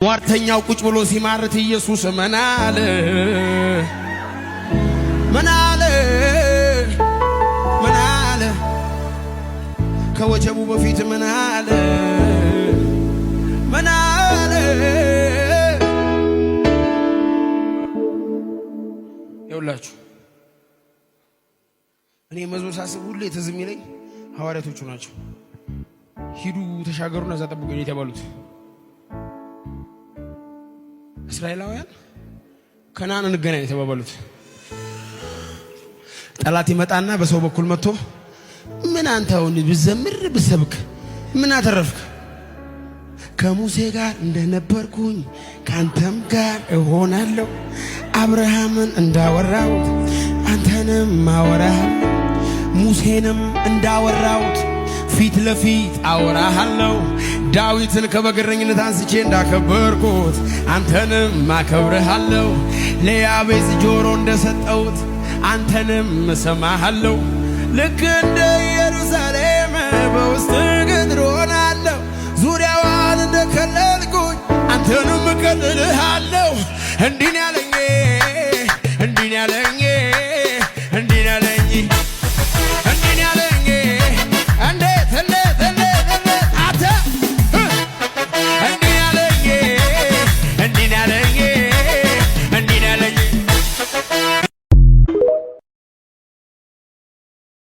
ሟርተኛው ቁጭ ብሎ ሲማርት ኢየሱስ ምን አለ? ምን አለ? ምን አለ? ከወጀቡ በፊት ምን አለ? ምን አለ? ይኸውላችሁ፣ እኔ መዝሙር ሳስብ ሁሌ ትዝ የሚለኝ ሐዋርያቶቹ ናቸው። ሂዱ ተሻገሩና እዛ ጠብቁኝ የተባሉት እስራኤላውያን ከነዓን እንገናኝ የተባባሉት። ጠላት ይመጣና በሰው በኩል መጥቶ ምን አንተ አሁን ብዘምር ብሰብክ ምን አተረፍክ? ከሙሴ ጋር እንደነበርኩኝ ከአንተም ጋር እሆናለሁ። አብርሃምን እንዳወራሁት አንተንም አወራሃለሁ። ሙሴንም እንዳወራሁት ፊት ለፊት አወራሃለሁ። ዳዊትን ከበግ እረኝነት አንስቼ እንዳከበርኩት አንተንም አከብርሃለሁ። ለያቤጽ ጆሮ እንደሰጠሁት አንተንም እሰማሃለሁ። ልክ እንደ ኢየሩሳሌም በውስጥህ ቅጥር ሆናለሁ። ዙሪያዋን እንደከለልኩኝ አንተንም እከልልሃለሁ። እንዲህ ነው ያለኝ።